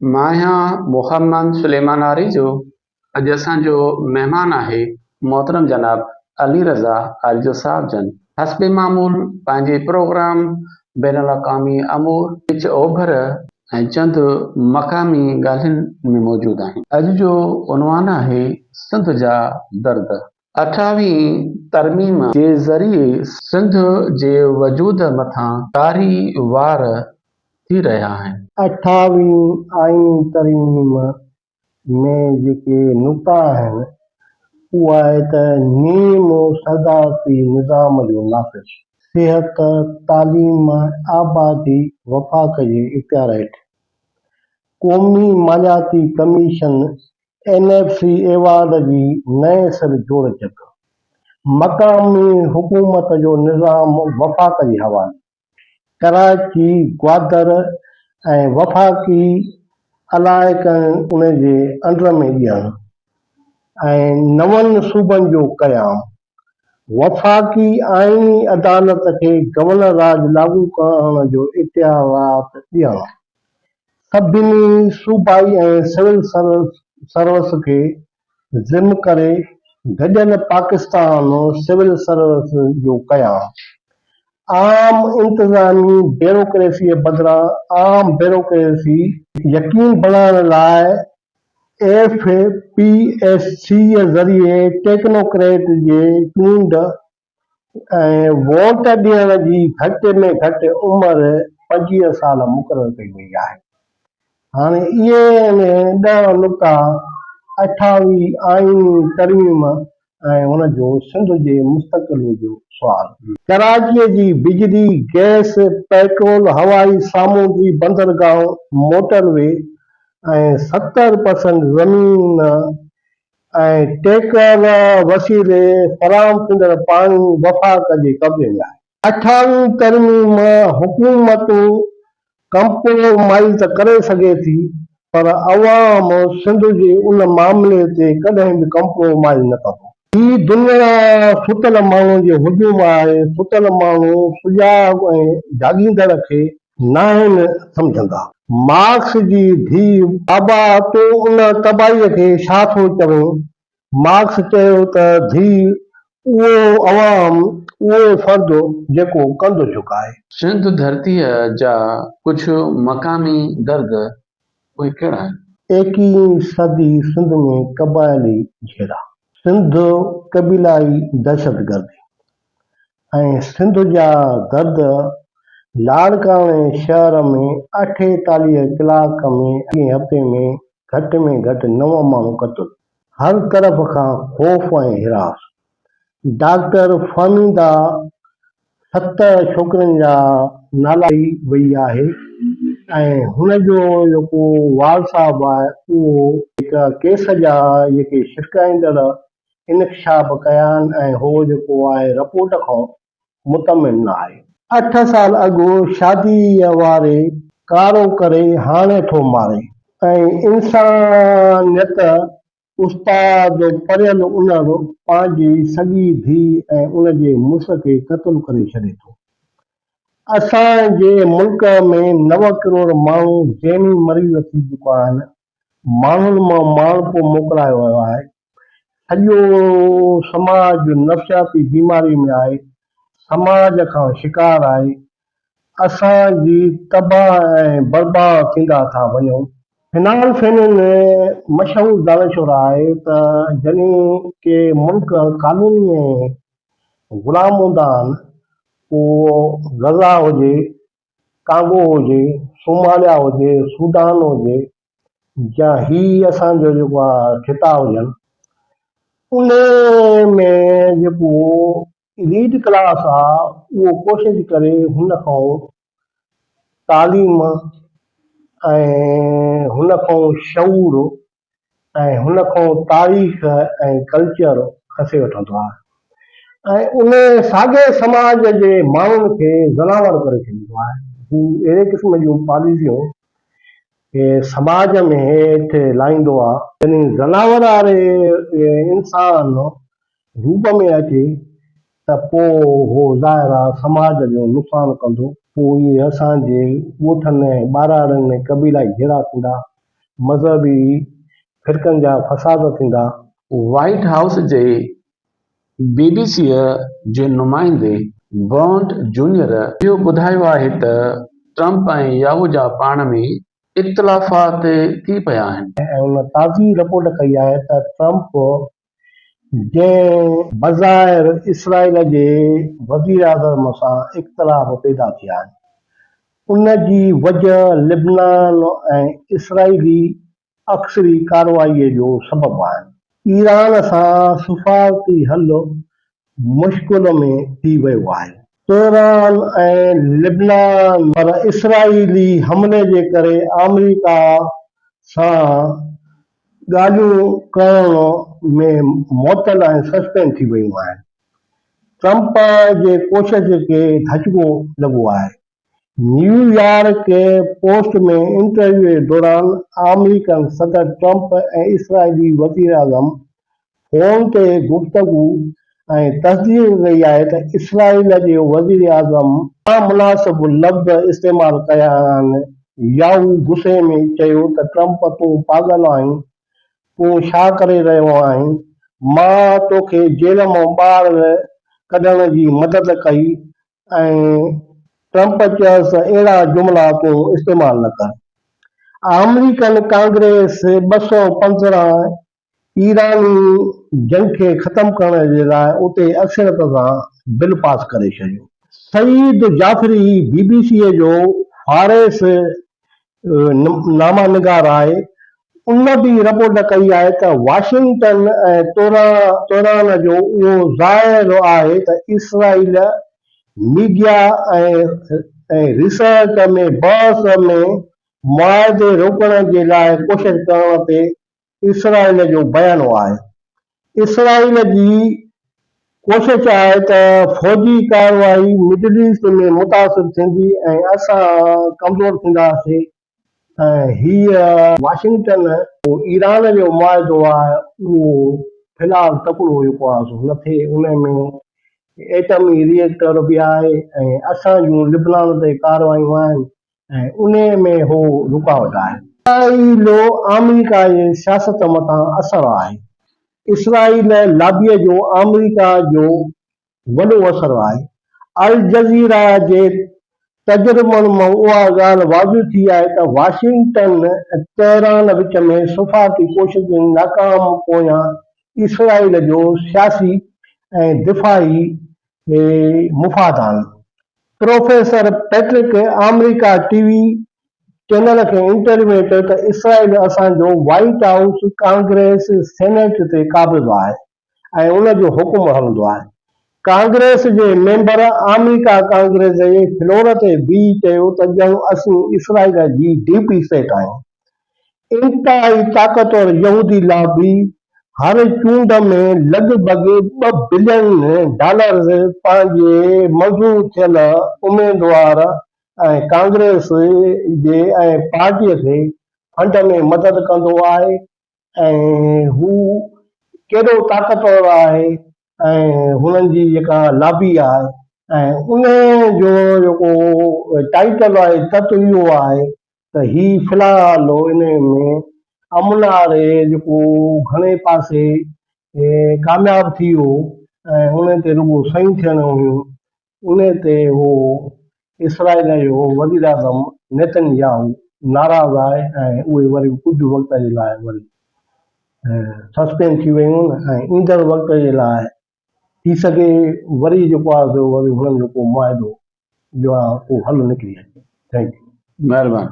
مان آهيان محمد سليمان آريجو. اڄ اسان جو مهمان آهي محترم جناب علي رضا آريجو صاحب جن حسب معمول پنهنجي پروگرام بين الاقوامي امور، وچ اوڀر ۽ چند مقامي ڳالهين ۾ موجود آهن. اڄ جو عنوان آهي سنڌ جا درد. اٺاويهين ترميم جي ذريعي سنڌ جي وجود مٿان ڪاري وار ٿي رهيا آهن. اٺاويهين آئيني ترميم ۾ جيڪي نقطا آهن اهو آهي ته نيم صدارتي نظام جو نافذ، صحت، تعليم ۽ آبادي وفاق جي اختيار هيٺ، قومي مالياتي commission N F C award جي نئين سر جوڙجڪ، مقامي حڪومت جو نظام وفاق جي حوالي، ڪراچي، گوادر ۽ وفاقي علائقن ان جي انڊر ۾ ڏيڻ ۽ نون صوبن جو قيام، وفاقي آئيني عدالت کي گورنر راڄ لاڳو ڪرڻ جو اختيارات ڏيڻ. سڀني صوبائي ۽ سول سروس کي ضم ڪري گڏيل پاڪستان سول سروس جو قيام، عام انتظامي بيوروڪريسيء بدران عام بيوروڪريسي يقين بڻائڻ لاء ايف پي ايس سي ذريعي ٽيڪنوڪريٽ جي چونڊ ۽ ووٽ ڏيڻ جي گهٽ ۾ گهٽ عمر 25 سال مقرر ڪئي وئي آهي. هاڻي اهي ڏهه نقطا اٺاويهه آئيني ترميم ۽ ان جو سنڌ جي مستقبل جو سوال. ڪراچيء جي بجلي، گئس، پيٽرول، هوائي، سامونڊي بندرگاهون، موٽر وي ۽ 70% زمين ۽ ٽينڪر وسيلي فراهم ٿيندڙ پاڻي وفاق جي قبضي ۾ آهي. اٺاويهين ترميم حڪومت ڪمپرومائيز ته ڪري سگهي ٿي پر عوام سنڌ جي ان معاملي تي ڪڏهن به ڪمپرومائيز نه ڪندو. هي دنيا ستل ماڻهن جي هجوم آهي، ستل ماڻهو سجاڳ ۽ جاڳيندڙ کي ناهن سمجهندا. مارڪس جي ڌيء، بابا تون ان تباهيء کي ڇا ٿو چوين؟ مارڪس چيو ته ڌيء، اهو عوام، اهو فرد جيڪو ڪنڌ جهڪائي. سنڌ ڌرتيء جا ڪجهه مقامي درد اهي ڪهڙا آهن؟ ايڪيهين صدي سنڌ ۾ قبائلي جهيڙا. سنڌ قبيلائي دهشتگردي ۽ سنڌ جا درد لاڙڪاڻي شهر ۾ 48 ڪلاڪ ۾ اڳئين هفتي ۾ گهٽ ۾ گهٽ نو ماڻهو قتل، هر طرف کان خوف ۽ هراس، ڊاڪٽر فهميده ست ڇوڪرين جا نالا ڏئي وئي آهي ۽ هن جو جيڪو والد صاحب آهي اهو ڪيس جا جيڪي ڇرڪائيندڙ انڪشاف ڪيا آهن ۽ هو جيڪو آهي رپورٽ کان مطمئن نه آهي. اٺ سال اڳ شاديء واري ڪارو ڪري هاڻي ٿو ماري. ۽ انسانيت استاد پريل انڙ پنهنجي سڳي ڌيء ۽ ان جي مڙس کي قتل ڪري ڇڏي ٿو. اسان جي ملڪ ۾ نو ڪروڙ ماڻهو ذهني مريض ٿي چڪا آهن. ماڻهن مان ماڻهپو موڪلايو ويو آهي. سڄو سماج نفسياتي بيماري ۾ آهي، سماج کان شڪار آهي. اسان جي تباهه ۽ برباد ٿيندا ٿا وڃون. فنال فينن مشهور دانشور آهي ته جڏهن ڪي ملڪ ڪالوني ۽ غلام هوندا آهن، پوء غزه هجي، ڪانگو هجي، صوماليا هجي، سوڊان هجي يا هي اسان جو جيڪو آ خطا هجن انهي ۾ جيڪو اليٽ ڪلاس آ اهو ڪوشش ڪري هن کان تعليم ۽ هن کان شعور ۽ هن کان تاريخ ۽ ڪلچر کسي وٺندو آهي ۽ ان ساڳئي سماج جي ماڻهن کي زناور ڪري ڇڏيندو آهي. هو اهڙي قسم جون پاليسيون سماج ۾ هيٺ لاهيندو آهي. يعني زناور واري انسان روپ ۾ اچي ته پوء هو ظاهر آهي سماج جو نقصان ڪندو. پوء اهي اسان جي ڳوٺن ۽ ٻهراڙين ۾ قبيلائي جهيڙا ٿيندا. مذهبي فرقن جا فساد ٿيندا. وائيٽ هائوس جي بي بي سيء جي نمائندي بونڊ جونيئر اهو ٻڌايو آهي ته ٽرمپ ۽ ياهو جا پاڻ ۾ اختلافات ٿي پيا آهن. ۽ ان تازي رپورٽ ڪئي آهي ته ٽرمپ جنهن بظاهر اسرائيل جي وزيراعظم سان اختلاف پيدا ٿيا آهن ان جي وجهه لبنان ۽ اسرائيلي عسڪري ڪارروائي جو سبب آهن. ايران سان سفارتي حل مشڪل ۾ ٿي ويو آهي. تهران ۽ لبنان پر اسرائيلي حملي جي ڪري آمريڪا سان ڳالهيون ڪرڻ ۾ معطل ۽ سسپينڊ ٿي ويون آهن. ٽرمپ جي ڪوشش کي ڌچڪو لڳو آهي. نيويارڪ پوسٽ ۾ انٽرويو جي دوران آمريڪن صدر ٽرمپ ۽ اسرائيلي وزيراعظم فون تي گفتگو ۽ تصديق ڪئي آهي ته اسرائيل جي وزيراعظم نامناسب لفظ استعمال ڪيا آهن، ياهو غصي ۾ چيو ته ٽرمپ تون پاڳل آهين، تون ڇا ڪري رهيو آهين، مان توکي جيل مان ٻاهر ڪڍڻ جي مدد ڪئي ۽ ٽرمپ چيس ته اهڙا جملا تون استعمال نه ڪر. آمريڪن ڪانگريس 215 ايراني جنگ کي ختم ڪرڻ جي لاء اتي اڪثريت سان بل پاس ڪري ڇڏيو. سعيد جعفري بي بي سي جو فارس نامه نگار آهي، ان به رپورٽ ڪئي آهي ته واشنگٽن ۽ تهران جو اهو ظاهر آهي ته اسرائيل ميڊيا ۽ ريسرچ ۾ بحث ۾ معاهدي روڪڻ جي لاء ڪوشش ڪرڻ تي اسرائيل جو بيانو آهي. اسرائيل جي ڪوشش آهي ته فوجي ڪارروائي مڊل ايسٽ ۾ متاثر ٿيندي ۽ اسان ڪمزور ٿينداسين ۽ هيء واشنگٽن ايران جو معاهدو آهي اهو في الحال تڪڙو جيڪو آهي سو نه ٿئي ان ۾ ايٽمي ري ايڪٽر به آهي ۽ اسان جون لبنان تي ڪارروايون آهن ۽ انهيء ۾ هو رڪاوٽ آهي. اسرائيل جو آمريڪا جي سياست مٿان اثر آهي. اسرائيل لابيء جو آمريڪا جو وڏو اثر آهي. الجزيره جي تجربن مان اها ڳالهه واضح ٿي آهي ته واشنگٽن ۽ تهران وچ ۾ سفارتي ڪوششن جي ناڪام پويان اسرائيل جو سياسي ۽ دفاعي مفاد آهن. پروفيسر پيٽرڪ آمريڪا ٽي وي چينل کي انٽرويو ۾ چيو ته اسرائيل اسان جو وائيٽ هائوس، ڪانگريس، سينيٽ تي قابض آهي ۽ ان جو حڪم هلندو آهي. ڪانگريس جي ميمبر آمريڪا ڪانگريس جي فلور تي بيهي چيو ته ڄڻ اسين اسرائيل جي ڊيپ اسٽيٽ آهيون. انتهائي طاقتور يهودي لابي هر چونڊ ۾ لڳ ڀڳ ٻه بلين ڊالرز پنهنجي منظور ٿيل اميدوار ۽ ڪانگريس جي ۽ پارٽي کي فنڊ ۾ مدد ڪندو آهي ۽ هو ڪيڏو طاقتور آهي ۽ هنن جي جيڪا لابي آهي ۽ انهي جو جيڪو ٽائيٽل آهي تت اهو آهي ته هي في الحال انهي ۾ امن واري جيڪو گهڻي پاسي ڪامياب ٿي ويو ۽ انهي تي رڳو صحيحون ٿيڻيون هيون انهي تي هو اسرائيل جو وزيراعظم نيتن ياهو ناراض آهي ۽ اهي وري ڪجهه وقت جي لاء وري سسپينڊ ٿي ويون ۽ ايندڙ وقت جي لاء ٿي سگهي وري جيڪو آهي سو وري هنن جو ڪو معاهدو جو آهي ڪو حل نڪري اچي. Thank you. مهرباني.